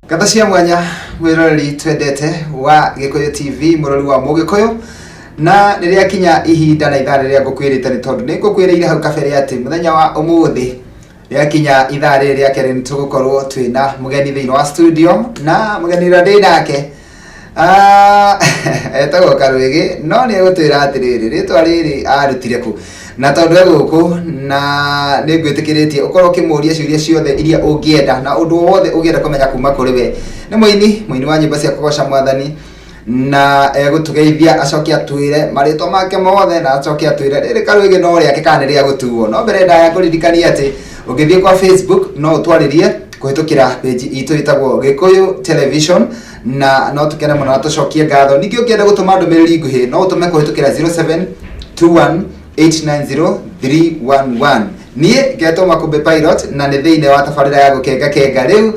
Ngatho cia mwanya mwiroreri twendete wa Gikuyu TV, murori wa Mugikuyu, na nĩ rĩakinya ihinda na ithaa rĩrĩa ngũkwĩrĩte, nĩ tondũ nĩ ngũkwĩrĩire hau kabere atĩ mũthenya wa ũmũthĩ rĩakinya ithaa rĩrĩ rĩa kerĩ nĩ tũgũkorwo twĩna mũgeni thĩinĩ wa studio, na mũgeni ũrĩa ndĩ nake, ah, etagwo Karwĩgĩ, no nĩ egũtwĩra atĩrĩrĩ rĩtwa rĩrĩ arutire kũ, na tondũ e gũkũ na nĩ ngwĩtĩkĩrĩtie ũkorwo ũkĩmũria ciũria ciothe iria ũngĩenda na ũndũ o wothe ũngĩenda kũmenya kuma kũrĩ we. Nĩ mũini wa nyĩmbo cia kũgoca Mwathani, na egũtũgeithia, acoke atwĩre marĩtwa make mothe, na acoke atwĩre rĩrĩ Karwĩgĩ no rĩake kana nĩ rĩa gũtuo. No mbere ndaya kũririkania atĩ ũngĩthiĩ kwa Facebook no ũtwarĩrie kũhĩtũkĩra page itũ ĩtagwo Gĩkũyũ Television, na no tũkene mũno na tũcokie ngatho. Ningĩ ũngĩenda gũtũma ndũmĩrĩri nguhĩ no ũtũme kũhĩtũkĩra 0721890311. Niĩ ngetwo Makũmbĩ Pilot, na nĩ thĩinĩ wa tabarĩra ya Gũkenga Kenga. Rĩu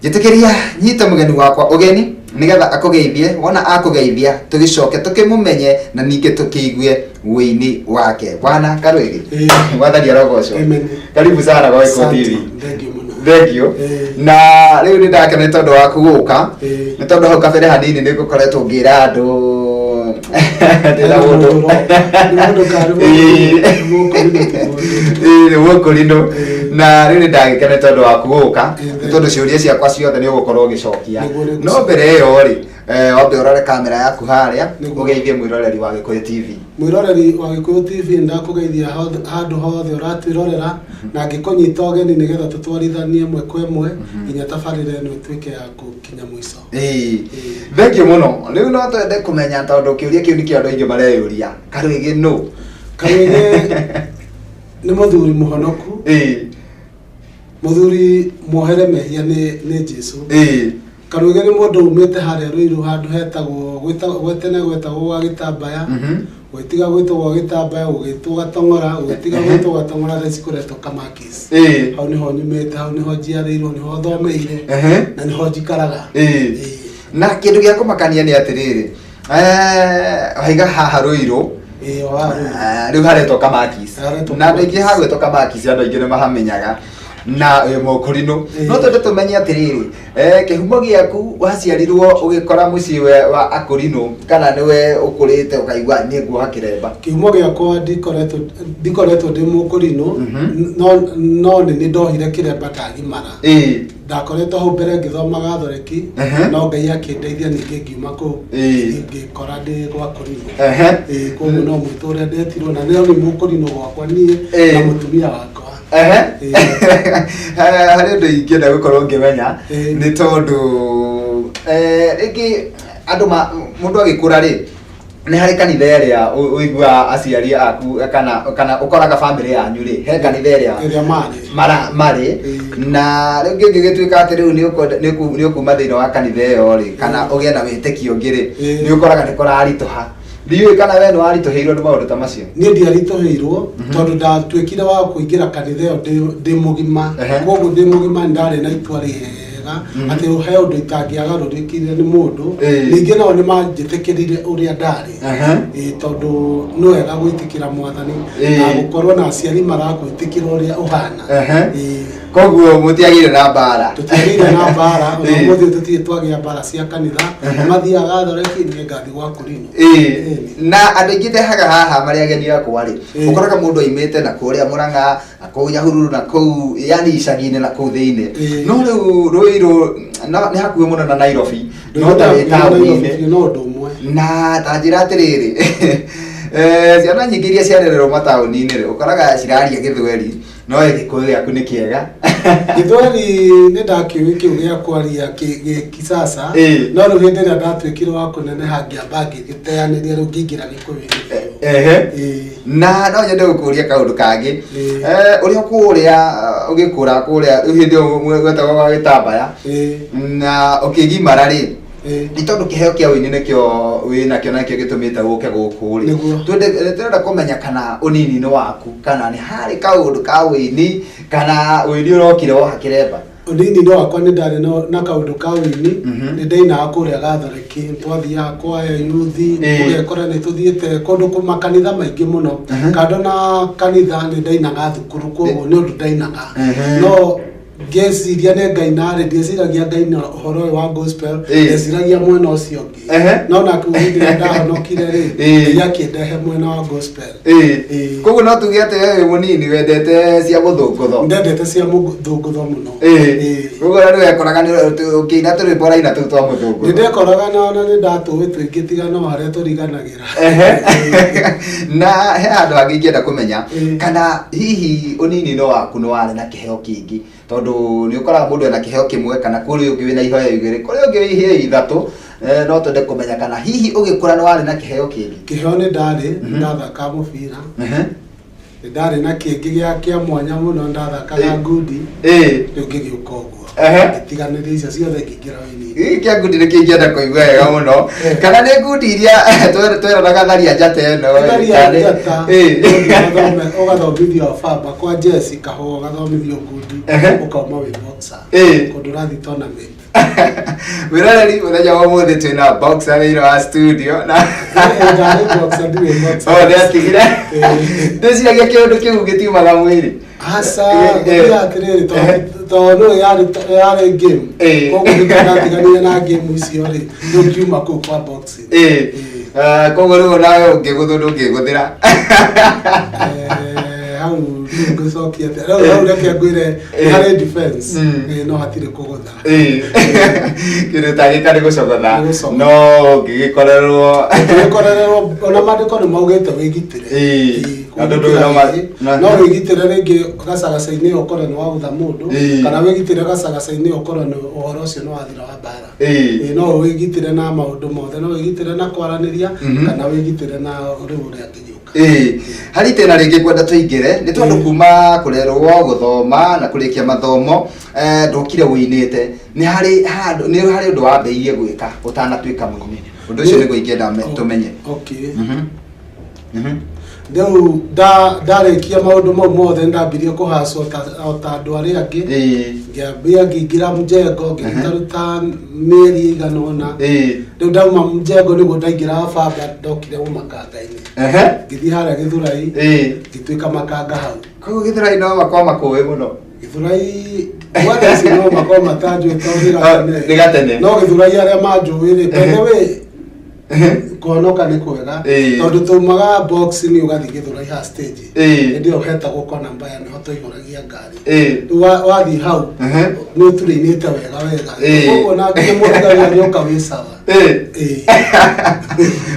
njĩtĩkĩria nyite mũgeni wakwa ũgeni nĩgetha akũgeithie. Wona akũgeithia, tũgĩcoke tũkĩmũmenye na ningĩ tũkĩigue wĩini wake. Bwana Karwĩgĩ, Mwathani arogocwo. Amen. Karibu sana kwa Gĩkũyũ Asante. TV. Thank you mũno. Thank you. Na rĩu nĩ ndakena nĩ tondũ waku gũka, nĩ tondũ hau kabere hanini nĩ ngũkoretwo ngĩra andũ ndĩna mũndũ. Nĩ mũndũ karĩ mũkũrinũ ti mũndũ. Ĩĩ, nĩ mũkũrinũ. Na rĩu nĩ ndagĩkena nĩ tondũ waku gũka, nĩ tondũ ciũria ciakwa ciothe nĩ ũgũkorwo ũgĩcokia. Nĩguo. No mbere ĩyo rĩ, wambe ũrore kamera yaku harĩa, ũgeithie mwĩroreri wa Gĩkũyũ TV. Mwĩroreri wa Gĩkũyũ TV, ndakũgeithia handũ hothe ũratwĩrorera, na ngĩkũnyita ũgeni nĩgetha tũtwarithanie ĩmwe kwa ĩmwe nginya tabarĩra ĩno ĩtuĩke ya gũkinya mũico. Ĩĩ, thank you mũno. Rĩu no twende kũmenya, tondũ kĩũria kĩu nĩkĩo andũ aingĩ mareyũria, Karwĩgĩ nũ? Karwĩgĩ nĩ mũthuri mũhonoku, mũthuri muohere mehia nĩ Jesu. Karwĩgĩ nĩ mũndũ umĩte harĩa Rũirũ, handũ hetagwo gwetene gwetagwo gwa Gĩtambaya, gwĩtiga gwĩtwo gwa Gĩtambaya, gũgĩtwo Gatong'ora, gũgĩtiga gwĩtwo Gatong'ora, thaa ici kũretwo Kamakis. Hau nĩho nyumĩte, hau nĩho njiarĩirwo, nĩho thomeire, na nĩho njikaraga. Ĩĩ. Na kĩndũ gĩa kũmakania nĩ atĩrĩrĩ, waiga haha Rũirũ. Ĩĩ, o haha Rũirũ. Eh, rĩu haretwo Kamakis. Haretwo Na andũ aingĩ Kamakis. hagwĩtwo Kamakis andũ aingĩ nĩ mahamenyaga na wĩ mũkũrinũ. No twende tũmenye atĩrĩrĩ, kĩhumo gĩaku, waciarirwo ũgĩkora mũciĩ wa akũrinũ, kana nĩwe ũkũrĩte ũkaigua niĩ nguoha kĩremba? Kĩhumo gĩakwa, ndikoretwo ndĩ mũkũrinũ, no nĩ nĩ ndohire kĩremba ndagimara. Ndakoretwo hau mbere ngĩthoma gathoreki, no Ngai akĩndeithia ningĩ ngiuma kũu, ngĩkora ndĩ gwa kũrinũ. Ĩĩ, koguo no mwĩtũ ũrĩa ndetirwo na nĩo nĩ mũkũrinũ gwakwa niĩ na mũtumia wakwa. Ĩĩ. Harĩ ũndũ ingĩenda gũkorwo ngĩmenya, nĩ tondũ rĩngĩ andũ mũndũ agĩkũra rĩ, nĩ harĩ kanitha ĩrĩa ũiguaga aciari aku, kana ũkoraga bamĩrĩ yanyu rĩ, he kanitha ĩrĩa ĩrĩa marĩ. Mara marĩ. Na rĩu ngĩgĩtuĩka atĩ rĩu nĩ ũkuma thĩinĩ wa kanitha ĩyo rĩ, kana ũgĩe na wĩtĩkio ũngĩ rĩ, nĩ ũkoraga nĩ kũraritũha. Ndiũĩ kana we nĩ waritũhĩirwo nĩ maũndũ ta macio. Niĩ ndiaritũhĩirwo, tondũ ndatuĩkire wa kũingĩra kanitha ĩyo ndĩ mũgima. Koguo ndĩ mũgima nĩ ndarĩ na itua rĩega atĩ he ũndũ itangĩagarũrĩkire nĩ mũndũ. Ningĩ nao nĩ manjĩtĩkĩrire ũrĩa ndarĩ. Ĩĩ, tondũ nĩ wega gwĩtĩkĩra Mwathani na gũkorwo na aciari marakwĩtĩkĩra ũrĩa ũhana. Ĩĩ. Koguo mũtiagĩire na mbara? Tũtiagĩire na mbara. Ona ũmũthĩ ũyũ tũtirĩ twagĩa mbara cia kanitha. Mathiaga thoreki, niĩ ngathiĩ gwa kũrinũ. Ĩĩ. Na andũ aingĩ ndehaga haha marĩ ageni akwa rĩ, ũkoraga mũndũ aimĩte na kũrĩa Mũrang'a, na kũu Nyahururu, na kũu yani icagi-inĩ na kũu thĩinĩ. No rĩu Rũirũ no nĩ hakuhĩ mũno na Nairobi, no ta wĩ taũni-inĩ. No ũndũ ũmwe. Na ta njĩra atĩrĩrĩ, ciana nyingĩ iria ciarererwo mataũni-inĩ rĩ, ũkoraga ciraria gĩthweri, no we Gĩkũyũ gĩaku nĩ kĩega. Gĩthweri nĩ ndakĩũĩ kĩu gĩa kwaria gĩ kisasa, no rĩu hĩndĩ ĩrĩa ndatuĩkire wa kũneneha ngĩamba ngĩgĩteanĩria, rĩu ngĩingĩra Gĩkũyũ-inĩ biũ. Ĩĩ. Na no nyende gũkũria kaũndũ kangĩ. Ĩĩ. Ũrĩa kũrĩa ũgĩkũra kũrĩa rĩu hĩndĩ ĩyo gwetagwo gwa Gĩtambaya, na ũkĩgimara rĩ, nĩ tondũ kĩheo kĩa ũini nĩkĩo wĩ nakĩo na nĩkĩo gĩtũmĩte ũke gũkũ rĩ, tũrenda kũmenya kana ũnini-inĩ waku kana nĩ harĩ kaũndũ ka ũini, kana ũini ũrokire woha kĩremba? Ũnini-inĩ wakwa nĩ ndarĩ na kaũndũ ka ũini. Nĩ ndainaga kũrĩa gathoreki, twathiaga kwaya yuthi, ũgekora nĩ tũthiĩte kũndũ makanitha maingĩ mũno. Kando na kanitha nĩ ndainaga thukuru, koguo nĩ ũndũ ndainaga. No Ngĩciria nĩ Ngai narĩ, ndieciragia Ngai na ũhoro ũyũ wa gospel, ndeciragia mwena ũcio ũngĩ. No na kũu hĩndĩ ĩrĩa ndahonokire rĩ, Ngai akĩndehe mwena wa gospel. Koguo no tuge atĩ we wĩ mũnini wendete cia mũthũngũtho? Ndendete cia mũthũngũtho mũno. Koguo na nĩwekoraga ũkĩina tũrwĩmbo ũraina tũu twa mũthũngũtho? Nĩ ndekoraga na ona nĩ ndatũĩ tũingĩ tiga no harĩa tũriganagĩra. Na he handũ hangĩ ingĩenda kũmenya, kana hihi ũnini-inĩ waku nĩ warĩ na kĩheo kĩngĩ, tondũ nĩ ũkoraga mũndũ ena kĩheo kĩmwe, kana kũrĩ ũngĩ wĩna iheo igĩrĩ, kũrĩ ũngĩ wĩ iheo ithatũ. No twende kũmenya kana hihi ũgĩkũra nĩ warĩ na kĩheo kĩngĩ. Kĩheo nĩ ndarĩ, ndathakaga mũbira. Nĩ ndarĩ na kĩngĩ gĩa kĩa mwanya mũno, ndathakaga ngundi. Rĩu ngĩgĩũka ũguo, ngĩtiganĩria icio ciothe, ngĩingĩra wĩini. Gĩkĩ kĩa ngundi nĩkĩo ingĩenda kũigua wega mũno. Kana nĩ ngundi iria tweranaga tharia njata ĩno? Tharia njata. Ũgathomithio baba kwa Jesse Kahũa, ũgathomithio ngundi, ũkauma wĩ boxer, kũndũ ũrathiĩ tournament. Mwĩroreri, mũthenya wa ũmũthĩ twĩna boxer thĩinĩ wa studio na Ndarĩ boxer, ndirĩ boxer. Oh, nĩatigire. Ndĩciragia kĩũndũ kĩu gĩtiumaga mwĩrĩ. Aca, gũthiaga atĩrĩrĩ, tondũ nĩwe yarĩ game. Koguo nĩkĩo ndatiganire na game icio rĩ, rĩu ngiuma kũu kwa boxing. Koguo rĩu onawe ũngĩgũthwo ndũngĩgũthĩra? Hau rĩu ngũcokia atĩa? Rĩu hau reke ngwĩre, harĩ defense, no hatirĩ kũgũtha. Kĩndũ ũtangĩka nĩ gũcogotha. Nĩ gũcogotha. No ũngĩgĩkorerwo. Ũngĩgĩkorererwo, ona maandĩko nĩ maugĩte wĩgitĩre. Andũ ndũĩ no No wĩgitĩre rĩngĩ gacagaca-inĩ ũkore nĩ wagũtha mũndũ, kana wĩgitĩre gacagaca-inĩ ũkore nĩ ũhoro ũcio nĩ wathira wa mbara. No wĩgitĩre na maũndũ mothe, no wĩgitĩre na kwaranĩria, kana wĩgitĩre na rĩu ũrĩa angĩgĩũka. Harĩ itĩna rĩngĩ ngwenda tũingĩre, nĩ tondũ kuma kũrerwo, gũthoma na kũrĩkia mathomo, ndũkire ũinĩte, nĩ harĩ handũ, nĩ harĩ ũndũ wambĩrĩirie gwĩka ũtanatuĩka mũini. Ũndũ ũcio nĩguo ingĩenda tũmenye. Okay. Rĩu ndarĩkia maũndũ mau mothe, ndambirie kũhacwo o ta andũ arĩa angĩ. Ngĩambia ngĩingĩra mjengo, ngĩrutaruta mĩeri ĩigana ũna. Rĩu ndauma mjengo nĩguo ndaingĩra baba, ndokire ũmakanga-inĩ. Ngĩthiĩ harĩa Gĩthũrai, ngĩtuĩka makanga hau. Koguo Gĩthũrai no makorwo makũĩ mũno. Gĩthũrai gwatha ici no makorwo matanjũĩ tondũ nĩ gatene. Nĩ gatene. No Gĩthũrai arĩa manjũĩ rĩ, by the way, kũhonoka nĩ kwega, tondũ taumaga box nĩ ũgathiĩ Gĩthũrai ha stage. Hĩndĩ ĩyo hetagwo kona mbaya, nĩho twaihũragia ngari. Rĩu wathiĩ hau nĩ ũturĩinĩte wega wega. Koguo na nginya mũthigari agĩũka wĩ sawa.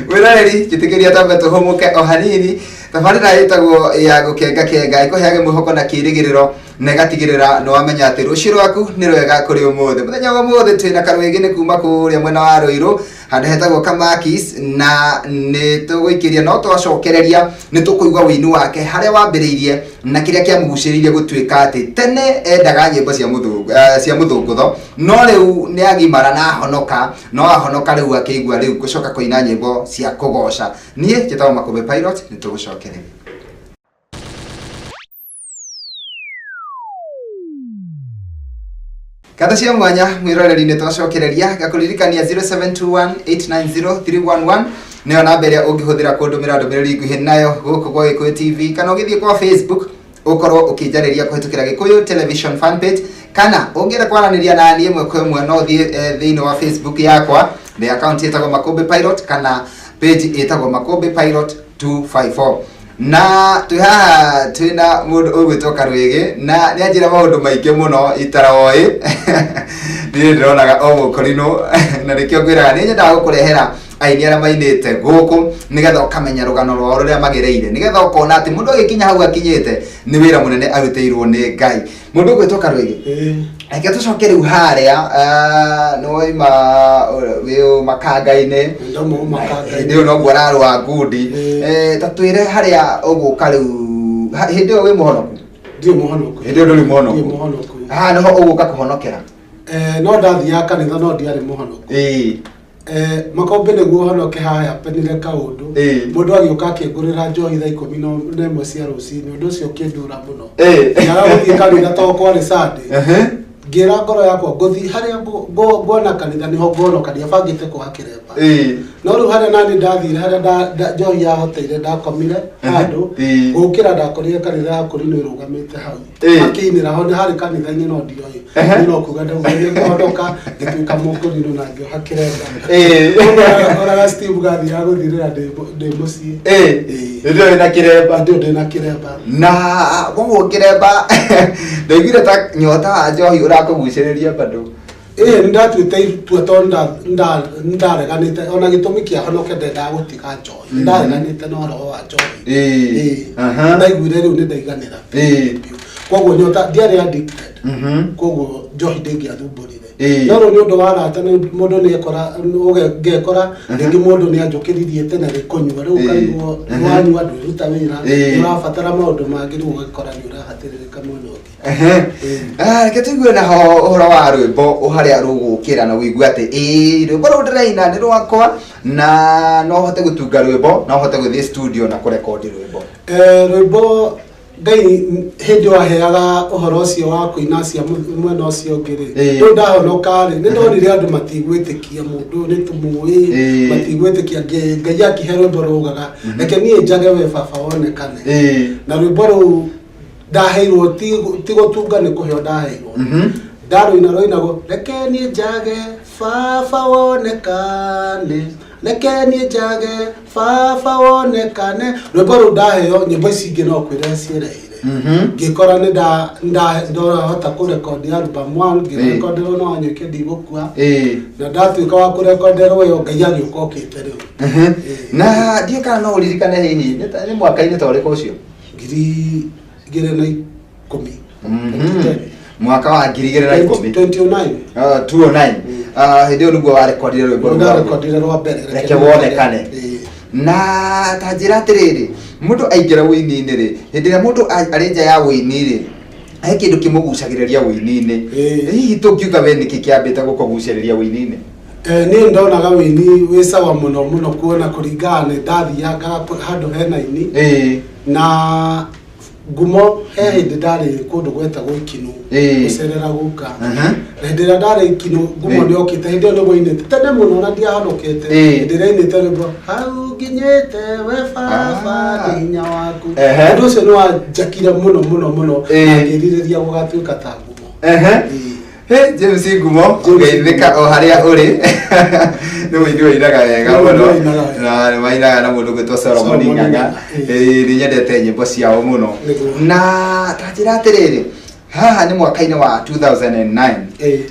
Mwĩroreri, njĩtĩkĩria tambe tũhũmũke o hanini. Tabarĩra ĩtagwo ya gũkenga kenga, ĩkũheage mwĩhoko na kĩrĩgĩrĩro, na ĩgatigĩrĩra nĩ wamenya atĩ rũciũ rwaku nĩ rwega kũrĩ ũmũthĩ. Mũthenya wa ũmũthĩ twĩna Karũĩgĩ, nĩ kuma kũrĩa mwena wa Rũirũ, handũ hetagwo Kamakis, na nĩ tũgũikĩria no twacokereria nĩ tũkũigua wĩini wake harĩa wambĩrĩirie na kĩrĩa kĩamũgucĩrĩirie gũtuĩka atĩ tene endaga nyĩmbo cia mũthũngũtho, no rĩu nĩ agimara na ahonoka, no ahonoka rĩu akĩigua rĩu gũcoka kũina nyĩmbo cia kũgoca. Niĩ njĩtagwo Makũmbĩ Pilot, nĩ tũgũcokereria. Ngatho cia mwanya mwĩroreri, nĩ twacokereria ngakũririkania 0721890311 nĩyo namba ĩrĩa ũngĩhũthĩra kũndũmĩra ndũmĩrĩri nguhĩ nayo gũkũ gwa Gĩkũyũ TV, kana ũgĩthiĩ kwa Facebook ũkorwo ũkĩnjarĩria kũhĩtũkĩra Gĩkũyũ Television fan page, kana ũngĩenda kwaranĩria na niĩ ĩmwe kwa ĩmwe no ũthiĩ thĩinĩ wa Facebook yakwa, nĩ account ĩtagwo Makũmbĩ Pilot, kana page ĩtagwo Makũmbĩ Pilot 254. Na twĩ haha twĩna mũndũ ũgwĩtwo Karwĩgĩ, na nĩ anjĩra maũndũ maingĩ mũno itaroĩ. Niĩ ndĩronaga o mũkorinũ, na nĩkĩo ngwĩraga nĩ nyendaga gũkũrehera aini arĩa mainĩte gũkũ, nĩgetha ũkamenya rũgano rwao rũrĩa magereire, nĩgetha ũkona atĩ mũndũ agĩkinya hau akinyĩte nĩ wĩra mũnene arutĩirwo nĩ Ngai. Mũndũ ũgwĩtwo Karwĩgĩ, reke tũcoke rĩu harĩa nĩ waima wĩ makanga-inĩ. Ndauma makanga-inĩ. Hĩndĩ ĩyo noguo ararũa ngundi. Ta twĩre harĩa ũgũka rĩu, hĩndĩ ĩyo wĩ mũhonoku? Ndirĩ mũhonoku. Hĩndĩ ĩyo ndũrĩ mũhonoku? Ndirĩ mũhonoku. Haha nĩho ũgũka kũhonokera? No ndathiaga kanitha no ndiarĩ mũhonoku. Makombe nĩguo honoke haha hapenire kaũndũ. Mũndũ agĩũka akĩngũrĩra njohi thaa 11 cia rũcinĩ, ũndũ ũcio ũkĩndura mũno. Ngiaga gũthiĩ kanitha tondũ kwarĩ Sunday. Ngĩra ngoro yakwa ngũthiĩ harĩa nguona kanitha nĩho nguonoka, ndiabangĩte kuoha kĩremba. No rĩu harĩa nani ndathire, harĩa njohi yahoteire, ndakomire handũ. Gũkĩra ndakorire kanitha ya kũrinũ ĩrũgamĩte hau, makĩinĩra ho. Nĩ harĩ kanitha-inĩ, no ndioĩ. Niĩ no kuga ndaugire nĩ ngũhonoka, ngĩtuĩka mũkũrinũ na ngĩoha kĩremba. Oraga Steve gathiaga gũthirĩra ndĩ mũciĩ. Hĩndĩ ĩyo wĩna kĩremba? Hĩndĩ ĩyo ndĩ na kĩremba. Na koguo kĩremba ndaiguire ta nyota wa njohi ũrakũgucĩrĩria bado. Ĩĩ, nĩ ndatuĩte itua tondũ nĩ ndareganĩte ona gĩtũmi kĩa honoke, ndendaga gũtiga njohi. Nĩ ndareganĩte na ũhoro wa njohi. Ndaiguire rĩu nĩ ndaiganĩra biũ, koguo nyota ndiarĩ addicted, koguo njohi ndĩngĩathumbũrire. No rĩu nĩ ũndũ wa arata, mũndũ nĩ ekora ngekora rĩngĩ mũndũ nĩ anjũkĩririe tene rĩ kũnyua, rĩu ũkarigwo wanyua ndwĩruta wĩra, nĩ ũrabatara maũndũ mangĩ, rĩu ũgakora nĩ ũrahatĩrĩrĩka mwena ũngĩ. Ah, reke tũigue naho ũhoro wa rwĩmbo harĩa rũgũkĩra na ũigue atĩ ĩĩ, rwĩmbo rũu ndĩraina nĩ rwakwa, na no hote gũtunga rwĩmbo, no hote gũthiĩ studio na kũrekondi rwĩmbo. Rwĩmbo Ngai hĩndĩ ĩyo aheaga ũhoro ũcio wa kũina cia mwena ũcio ũngĩ rĩ, rĩu ndahonoka rĩ, nĩ ndonire andũ matigwĩtĩkia mũndũ ũyũ nĩ tũmũĩ, matigwĩtĩkia. Ngai akĩhe rwĩmbo rũgaga, "Reke niĩ njage, we baba wonekane." Na rwĩmbo rũu ndaheirwo ti gũtunga, nĩ kũheo ndaheirwo. Ndarũina rũinagwo, "Reke niĩ njage, baba wonekane, reke niĩ njage, baba wonekane." Rwĩmbo rũu ndaheo, nyĩmbo ici ingĩ no kwĩrehe ciereheire. Ngĩkora nĩ ndahota kũrekondi album one, ngĩrekonderwo no Wanyũike "Ndigũkua", na ndatuĩka wa kũrekonderwo ĩyo, Ngai agĩũka okĩte rĩu. Na ndiũĩ kana no ũririkane hihi nĩ mwaka-inĩ ta ũrĩkũ ũcio? 2010. Mwaka wa 2010. 2009. Ah, 209. Ah, hĩndĩ ĩyo nĩguo warekondire rwĩmbo rũu. Ndarekondire rwa mbere. "Reke Wonekane". Na ta njĩra atĩrĩrĩ, mũndũ aingĩra ũini-inĩ rĩ, hĩndĩ ĩrĩa mũndũ arĩ nja ya ũini rĩ, he kĩndũ kĩmũgucagĩrĩria ũini-inĩ. Hihi tũngiuga we nĩkĩ kĩambĩte gũkũgucĩrĩria ũini-inĩ? Niĩ ndonaga wĩini wĩ sawa mũno mũno, kuona kũringana nĩ ndathiangaga handũ hena ini na Ngumo. He hĩndĩ ndarĩ kũndũ gwetagwo Ikinũ, gũcerera guka, na hĩndĩ ĩrĩa ndarĩ Ikinũ, Ngumo nĩ okĩte. Hĩndĩ ĩyo nĩguo ainĩte tene mũno na ndiahonokete. Hĩndĩ ĩrĩa ainĩte rwĩmbo, "Hau nginyĩte, we baba, nĩ hinya waku", ũndũ ũcio nĩ wanjakire mũno mũno mũno, na ngĩrirĩria gũgatuĩka ta Ngumo. Hey, James Ngumo, James. Geithĩka o harĩa ũrĩ. Nĩ mũini wainaga wega Nĩ mũini mũno. wainaga wega. Na nĩ wainaga na mũndũ ũgwĩtwo Solomon Solomon Ng'ang'a. Ng'ang'a. Nĩ nyendete nyĩmbo ciao mũno. Na ta njĩra atĩrĩrĩ, haha nĩ mwaka-inĩ wa 2009.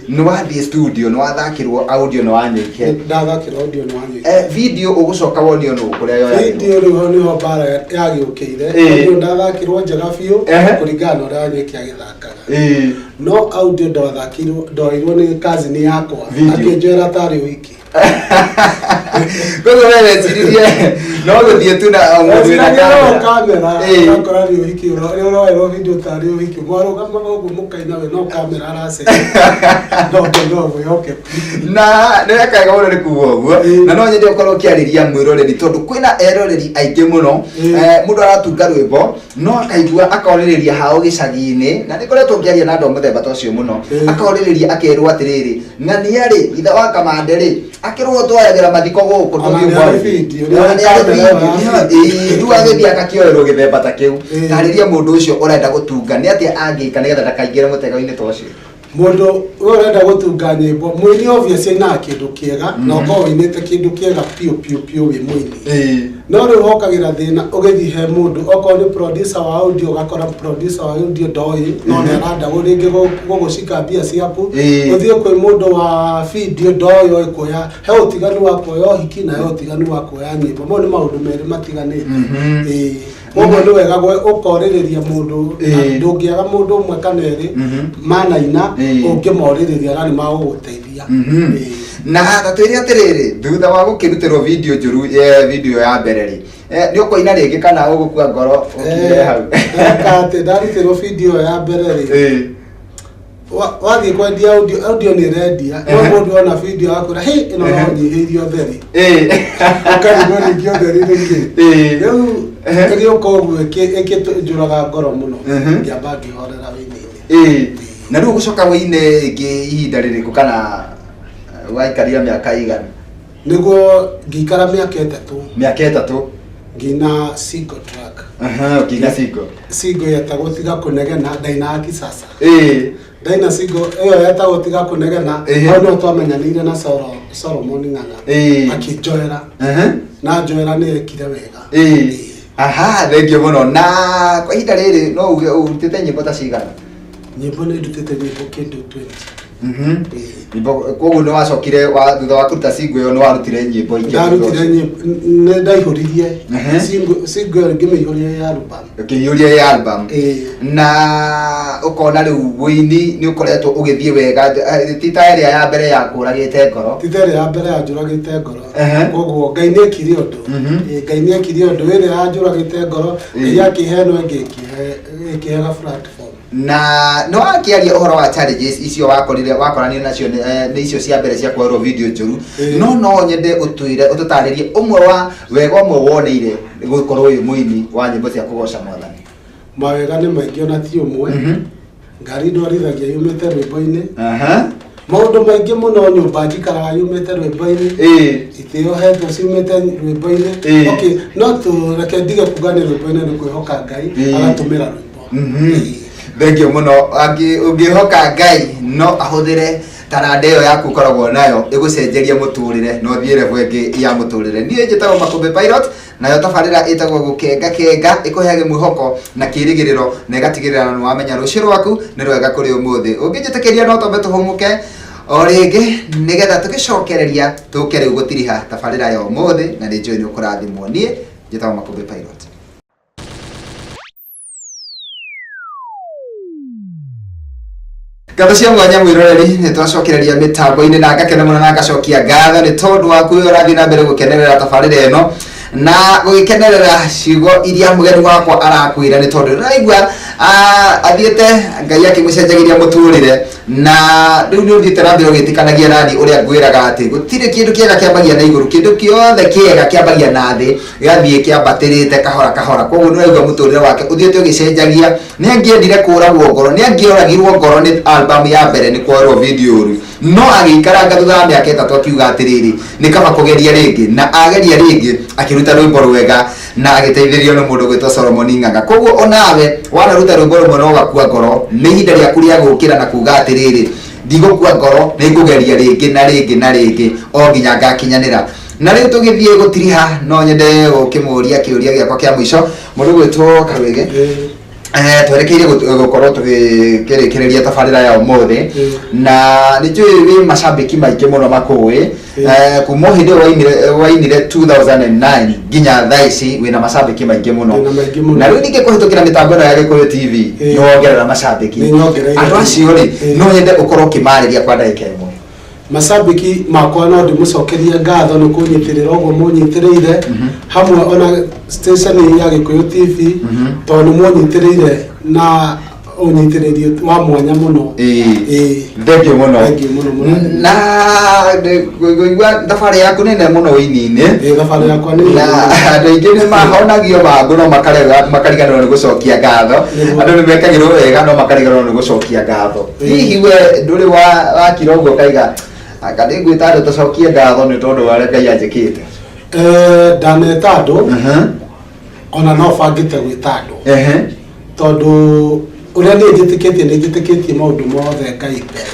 Nĩ wathiĩ studio, nĩ wathakĩrwo audio nĩ Wanyũike? Ndathakĩrwo audio nĩ Wanyũike. Video ũgũcoka wonio nũ kũrĩa yoyagĩrwo? Video rĩu hau nĩho mbara yagĩũkĩire. Audio ndathakĩrwo njega biũ, kũringana na ũrĩa Wanyũike agĩthakaga, no audio ndathakĩirwo, ndoirwo nĩ cousin yakwa. Video. Akĩnjoera tarĩ ũhiki. Koguo we weciririe no gũthiĩ tu na o mũndũ wĩna Weciragia no kamera. kamera, ũgakora nĩ ũhiki, ũroerwo video tarĩ ũhiki, mwarũgamaga ũguo mũkaina, we no kamera aracenjia, no no mwĩhokeku. Na nĩ weka wega mũno nĩ kuga ũguo. Na no nyende ũkorwo ũkĩarĩria mwĩroreri, tondũ kwĩna eroreri aingĩ mũno. Mũndũ aratunga rwĩmbo no akaigua akorĩrĩria hao gĩcagi-inĩ, na nĩ ngoretwo ngĩaria na andũ a mũthemba ta ũcio mũno. Akorĩrĩria akerwo atĩrĩrĩ, ng'ania rĩ, ithe wa kamande rĩ, akĩrwo twoyagĩra mathiko gũkũ. Ona tũthiĩ nĩ arĩ mwaki. video, nĩ Ona arĩ nĩ arĩ kamera video, ya video. Rĩu agĩthiĩ agakĩoerwo gĩthemba ta kĩu. Tarĩria mũndũ ũcio ũrenda gũtunga nĩ atĩa angĩka nĩgetha ndakaingĩre mũtego-inĩ ta ũcio. Mũndũ ũyũ ũrenda gũtunga nyĩmbo, mũini obviously ainaga kĩndũ kĩega, na ũkorwo ũinĩte kĩndũ kĩega piũ piũ piũ wĩ mũini, no rĩu hokagĩra thĩna ũgĩthiĩ he mũndũ, okorwo nĩ producer wa audio, ũgakora producer wa audio ndoĩ, no nĩ aranda rĩngĩ gũgũcika mbia ciaku. Ũthiĩ kwĩ mũndũ wa video, ndoĩ oĩ kuoya, he ũtiganu wa kuoya ũhiki na he ũtiganu wa kuoya nyĩmbo. Mau nĩ maũndũ merĩ matiganĩte. Koguo nĩ wega ũkorĩrĩria mũndũ na ndũngĩaga mũndũ ũmwe kana erĩ manaina, ũngĩmorĩrĩria na nĩ magũgũteithia. Na ta twĩre atĩrĩrĩ, thutha wa gũkĩrutĩrwo video njũru, video ya mbere rĩ, nĩ ũkũina rĩngĩ kana ũgũkua ngoro ũkire hau? Ndeka atĩ ndarutĩrwo video ĩyo ya mbere rĩ, wathiĩ kwendia audio, audio nĩ ĩrendia, no mũndũ ona video akwĩra, "Hĩ, ĩno no nyihĩirie ũtheri." Ũkarigwo ningĩ ũtheri nĩkĩ. Rĩu ĩgĩũka ũguo ĩkĩnjũraga ngoro mũno. Ngĩamba ngĩhorera wĩini-inĩ. Na rĩu ũgũcoka wĩine ĩngĩ ihinda rĩrĩkũ, kana waikarire mĩaka igana? Nĩguo ngĩikara mĩaka 3. Mĩaka 3. Ngĩina single track. Aha, ũkĩina single. Single yetagwo Tiga Kũnegena, ndainaga Kisasa. Ndaina single ĩyo yetagwo Tiga Kũnegena, hau nĩho twamenyanĩire na Solomon Ng'ang'a. Akĩnjoera. Na njoera nĩ ekire wega. Aha, thengiũ mũno. Na kwa ihinda rĩrĩ no uge ũrutĩte nyĩmbo ta cigana? Nyĩmbo nĩ ndutĩte nyĩmbo kĩndũ 20. Nyĩmbo, koguo nĩ wacokire thutha wa kũruta single ĩyo nĩ warutire nyĩmbo ingĩ? Ndarutire nyĩmbo, nĩ ndaihũririe single ĩyo ngĩmĩihũria ya album. Ũkĩihũria ya album. Na ũkona rĩu wũini nĩ ũkoretwo ũgĩthiĩ wega, ti ta ĩrĩa ya mbere ya kũragĩte ngoro. Ti ta ĩrĩa ya mbere ya njũragĩte ngoro. Koguo Ngai nĩ ekire ũndũ. Ngai nĩ ekire ũndũ, ĩrĩa ya njũragĩte ngoro, Ngai akĩhe ĩno ĩngĩ ĩkĩhe ga platform. Na no akĩaria ũhoro wa challenges icio wakorire wakoranire nacio nĩ icio cia mbere cia kuoerwo video njũru. No nyende ũtwĩre, ũtũtarĩrie ũmwe wa wega ũmwe woneire gũkorwo wĩ mũini wa nyĩmbo cia kũgoca Mwathani. Mawega nĩ maingĩ ona ti ũmwe. Ngari ndwarithagia yumĩte rwĩmbo-inĩ. Maũndũ maingĩ mũno, nyũmba njikaraga yumĩte rwĩmbo-inĩ. Itĩo hetwo ciumĩte rwĩmbo-inĩ. Okay, no tũreke ndige kuga nĩ rwĩmbo-inĩ, nĩ kwĩhoka Ngai agatũmĩra rwĩmbo. Thengiũ mũno. Ũngĩhoka Ngai no ahũthĩre taranda ĩyo yaku ũkoragwo nayo ĩgũcenjerie mũtũrĩre na ũthiĩ level ĩngĩ ya mũtũrĩre. Niĩ njĩtagwo Makũmbĩ Pilot, nayo tabarĩra ĩtagwo Gũkenga Kenga, ĩkũheage mwĩhoko na kĩrĩgĩrĩro na ĩgatigĩrĩra nĩ wamenya rũciũ rwaku nĩ rwega kũrĩ ũmũthĩ. Ũngĩnjĩtĩkĩria no twambe tũhũmũke o rĩngĩ nĩgetha tũgĩcokereria tũke rĩu gũtiriha tabarĩra ya ũmũthĩ, na nĩ njũĩ nĩ ũkũrathimwo. Niĩ njĩtagwo Makũmbĩ Pilot. Ngatho cia mwanya mwĩroreri, nĩ twacokereria mĩtambo-inĩ na ngakena mũno na ngacokia ngatho nĩ tondũ waku ũrĩa ũrathiĩ na mbere gũkenerera tabarĩra ĩno na gũgĩkenerera ciugo iria mũgeni wakwa arakwĩra, nĩ tondũ ndĩraigua athiĩte Ngai akĩmũcenjagĩria mũtũrĩre, na rĩu nĩ ũthiĩte na mbere ũgĩtĩkanagia nani ũrĩa ngwĩraga atĩ gũtirĩ kĩndũ kĩega kĩambagia na igũrũ, kĩndũ kĩothe kĩega kĩambagia na thĩ, gĩgathiĩ kĩambatĩrĩte kahora kahora. Koguo nĩ ũraigua mũtũrĩre wake ũthiĩte ũgĩcenjagia. Nĩ angĩendire kũragwo ngoro, nĩ angĩoragirwo ngoro nĩ album ya mbere nĩ kwoerwo video ũru, no agĩikaranga thutha wa mĩaka 3 akiuga atĩrĩrĩ, nĩ kaba kũgeria rĩngĩ, na ageria rĩngĩ akĩruta rwĩmbo rwega na agĩteithĩrĩrio nĩ mũndũ gwĩtwo Solomon Ng'ang'a. Koguo onawe wanaruta rwĩmbo rũmwe na ũgakua ngoro, nĩ ihinda rĩaku rĩa gũkĩra na kuga atĩrĩrĩ, ndigũkua ngoro, nĩ ngũgeria rĩngĩ na rĩngĩ na rĩngĩ o nginya ngakinyanĩra. Na rĩu tũgĩthiĩ gũtiriha, no nyende gũkĩmũria kĩũria gĩakwa kĩa mũico, mũndũ gwĩtwo Karwĩgĩ. Twerekeire gũkorwo tũgĩkĩrĩkĩrĩria tabarĩra ya ũmũthĩ, na nĩ njũĩ wĩ macambĩki maingĩ mũno makũĩ. Kuma hĩndĩ ĩyo wainire 2009 nginya thaa ici wĩna macambĩki maingĩ mũno. Wĩna maingĩ mũno. Na rĩu ningĩ kũhĩtũkĩra mĩtambo ĩno ya Gĩkũyũ TV nĩ wongerera macambĩki. Nĩ nyongereire. Andũ acio rĩ, no nyende ũkorwo ũkĩmarĩria kwa ndagĩka ĩmwe. Macambĩki makwa no ndĩmũcokerie ngatho nĩ kũnyitĩrĩra ũguo mũnyitĩrĩire, hamwe ona station ya Gĩkũyũ TV, tondũ nĩ mũnyitĩrĩire na ũnyitĩrĩri wa mwanya mũno. Thengiũ mũno. Thengiũ mũno, mũno. Na ngũigua thabarĩ yaku nĩ nene mũno ũini-inĩ. Thabarĩ yakwa nĩ Na nene mũno. andũ aingĩ nĩ mahonagio mangũ no makariganĩrwo nĩ gũcokia ngatho. Andũ nĩ mekagĩrwo wega no makariganĩrwo nĩ gũcokia ngatho. Hihi we ndũrĩ wakira ũguo ũkaiga anga nĩ ngwĩta andũ tũcokie ngatho nĩ tondũ wa ũrĩa Ngai anjĩkĩte? Ndaneta andũ, ona no bangĩte gwĩta andũ. Tondũ ũrĩa niĩ njĩtĩkĩtie, nĩ njĩtĩkĩtie maũndũ mothe Ngai mbere.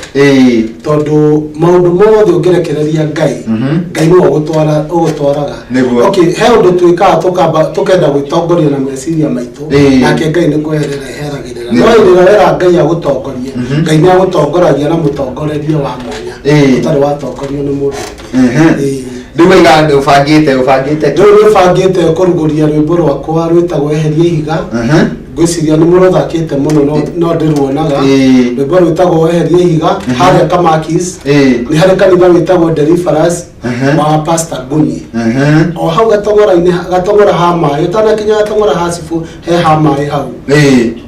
Tondũ maũndũ mothe ũngĩrekereria Ngai, Ngai nĩwe ũgũtwaraga. Okay, he ũndũ twĩkaga tũkenda gwĩtongoria na meciria maitũ, nake Ngai nĩ kweherera eheragĩrĩra. No hĩndĩ ĩrĩa wera Ngai agũtongorie, Ngai nĩ agũtongoragia na mũtongorerie wa mwanya, ũtarĩ watongorio nĩ mũndũ ũngĩ. Rĩu waiga nĩ ũbangĩte Rĩu nĩ ũbangĩte kũrugũria rwĩmbo rwakwa rwĩtagwo Eheria Ihiga. Ngwĩciria nĩ mũrũthakĩte mũno, no ndĩruonaga. Rwĩmbo rwĩtagwo Eheria Ihiga, harĩa Kamakis. Nĩ harĩ kanitha wĩtagwo Deliverance. Wa Pastor Ngunyi. O hau gatong'ora-inĩ, gatong'ora ha maĩ, ũtanakinya gatong'ora ha cibũ, he ha maĩ hau.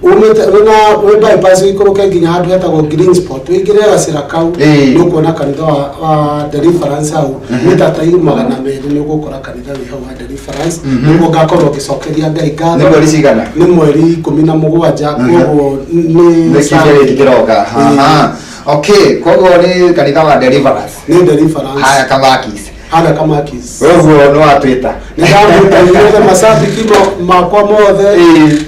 Umĩte wĩna wĩ bypass, ũikũrũke nginya handũ hetagwo Green Spot, ũingĩre gacĩra kau. Nĩ ũkuona kanitha wa Deliverance hau, mita ta 200 nĩ ũgũkora kanitha wĩ hau wa Deliverance. Nĩguo ngakorwo ngĩcokeria Ngai ngatho. Nĩ mweri cigana? Nĩ mweri 17, koguo nĩ Nĩ kiumia gĩkĩ kĩroka. Aha. Okay, koguo nĩ kanitha wa Deliverance. Nĩ Deliverance. Haya, Kamakis. Harĩa Kamakis. Ũguo nĩ watwĩta. Nĩ ndamwĩta inyuothe macambiki makwa mothe.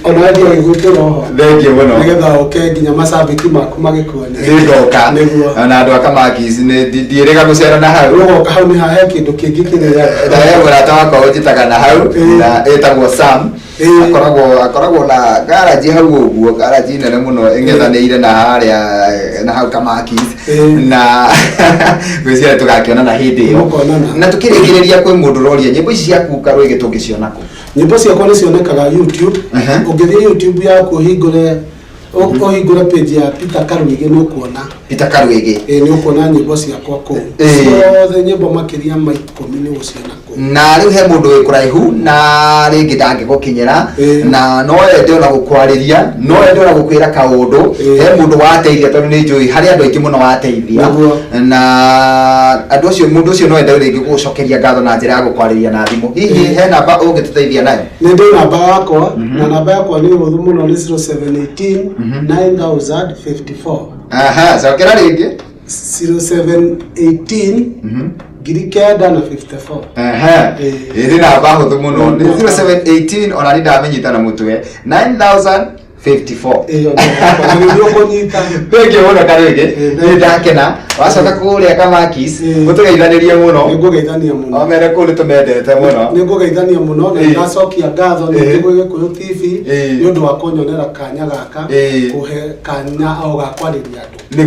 Ona wendia gĩgwĩtĩra oho. Thengiũ mũno. Nĩgetha ũke nginya macambiki maku magĩkuone. Nĩ ngoka. Nĩguo. Na andũ a Kamakis nĩ ndiĩrĩga gũcera na hau. Ũgoka hau nĩ hahe kĩndũ kĩngĩ kĩrĩa. Na he mũrata wakwa ũnjĩtaga na hau na ĩtagwo Sam. Akoragwo na garaji hau ũguo, garaji nene mũno ĩng'ethanĩire na harĩa na hau Kamakis. Na ngwĩciria tũgakĩonana hĩndĩ ĩyo. Mũkonana. Na tũkĩrĩkĩrĩria, kwĩ mũndũ ũroria nyĩmbo ici ciaku Karũĩgĩ tũngĩciona kũ? Nyĩmbo ciakwa nĩ cionekaga YouTube. Ũngĩthiĩ YouTube yaku ũhingũre page ya Peter Karũĩgĩ, nĩ ũkuona. Peter Karũĩgĩ. Ĩĩ, nĩ ũkuona nyĩmbo ciakwa kũu. Ciothe, nyĩmbo makĩria ma 10 nĩ ũgũciona kũu. Na rĩu he mũndũ wĩ kũraihu na rĩngĩ ndangĩgũkinyĩra na no ende ona gũkwarĩria, no ende ona gũkwĩra kaũndũ. He mũndũ wateithia, tondũ nĩ njũĩ harĩ andũ aingĩ mũno wateithia. Na andũ acio, mũndũ ũcio no ende rĩngĩ gũgũcokeria ngatho na njĩra ya gũkwarĩria na thimũ. Hihi he namba ũngĩtũteithia nayo? Nĩ ndĩ namba yakwa, na namba yakwa nĩ hũthũ mũno, nĩ 0718 9054. Aha, cokera rĩngĩ. 0718 9054. Aha. Ĩĩ nĩ namba hũthũ mũno, nĩ 0718, ona nĩ ndamenyita na mũtwe, 9054. Ĩyo nĩ ũkũnyita. Thengiũ mũno Karũĩgĩ, nĩ ndakena. Wacoka kũrĩa Kamakis, ũtũgeithanĩrie mũno. Nĩ ngũgeithania mũno. Omere kũu nĩ tũmendete mũno. Nĩ ngũgeithania mũno na ndacokia ngatho ningĩ gwĩ Gĩkũyũ TV nĩ ũndũ wa kũnyonera kanya gaka, kũhe kanya o ga kwarĩria andũ. Ĩĩ,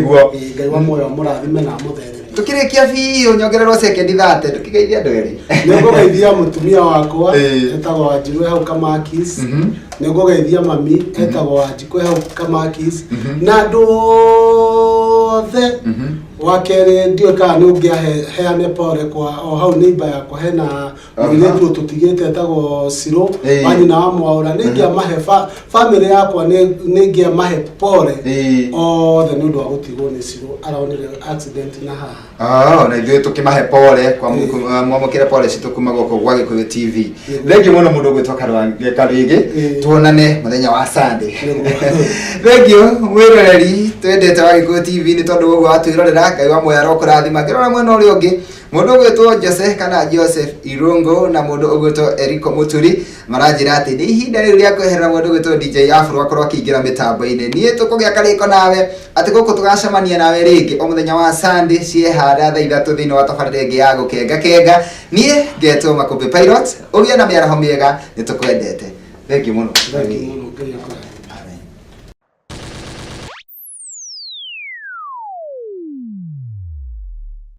Ngai wa muoyo amũrathime na amũtheremie. Tũkĩrĩkia biũ, nyongererwo sekendi 30, tũkĩgeithia andũ erĩ. Nĩ ngũgeithia mũtumia wakwa etagwo Wanjirũ e hau Kamakis. Nĩ ngũgeithia mami etagwo Wanjikũ e hau Kamakis, na andũ othe. Wa kerĩ, ndiũĩ kana nĩ ũngĩaheane pole kwa o hau neighbor yakwa, hena mũirĩtu ũtũtigĩte etagwo Ciro wa nyina wa Mwaũra. Nĩ ingĩamahe family yakwa, nĩ ingĩamahe pole othe nĩ ũndũ wa gũtigwo nĩ Ciro, aronire accident na haha. Oh, na ithuĩ tũkĩmahe pole kwa mwamũkĩre pole citũ kuma gũkũ gwa Gĩkũyũ TV. Thengiũ mũno mũndũ ũgwĩtwo Karũĩgĩ, tuonane mũthenya wa Sunday. Thengiũ mwĩroreri twendete wa Gĩkũyũ TV nĩ tondũ ũguo watwĩrorera. Ngai wa muoyo arokũrathima. Ngĩrora mwena ũrĩa ũngĩ, mũndũ ũgwĩtwo Jose kana Joseph Irungu na mũndũ ũgwĩtwo Eriko Mũturi maranjĩra atĩ nĩ ihinda rĩu rĩa kweherera mũndũ ũgwĩtwo DJ Afro akorwo akĩingĩra mĩtambo-inĩ. Niĩ tũkũgĩa karĩko nawe atĩ gũkũ tũgacemania nawe rĩngĩ o mũthenya wa Sunday ciehanda thaa 3 thĩinĩ wa tabarĩra ĩngĩ ya gũkenga kenga. Niĩ ngetwo Makũmbĩ Pilot. Ũgĩe na mĩaraho mĩega, nĩ tũkwendete. Thengiũ mũno. Thengiũ mũno, Ngai akũrathime.